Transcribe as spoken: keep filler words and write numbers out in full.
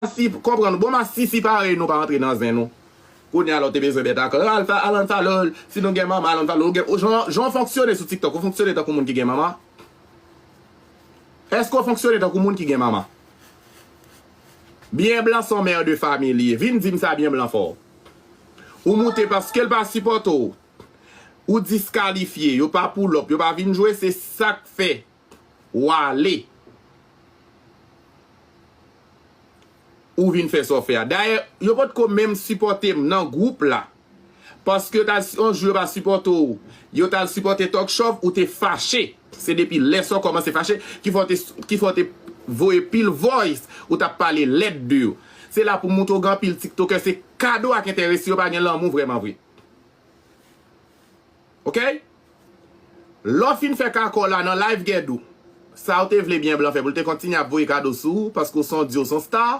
masisi, konprann, bon masisi parèy nou pa antre nan zen nou. Kounye a la w te bezwen bèt ak Alan Falò, si nou gen manman Alan Falò, ou gen, ou jan, jan w fonksyone sou TikTok, ou fonksyone tankou moun ki gen manman? Èske w fonksyone tankou moun ki gen manman? Byen blan se yon mè de fami li ye. Vin di m sa byen blan fò. Ou moute paske l pa sipòte w. Ou diskalifye. Yo pa pull up. Yo pa vin jwe. Se sa k fè w ale. Ou vin fè sa w fè a. Dayè, yo potko menm sipòte m nan gwoup la. Paske yo t al, yon jou yo pa sipòte w, yo t al sipòte Talk Show, ou te fache. Se depi lè sa w kòmanse fache, ki fè w te, ki fè w te voye pil voice, ou t ap pale lèd de yo. Se la pou m montre w gen anpil TikToker, se kado ak enterese yo pa gen lanmou vrèman vre. Oke? Lè w fin fè kaka w la nan live Gèdou, sa w te vle byen blan fè pou l te kontinye ap voye kado sou ou, paske w se yon di, w se yon star.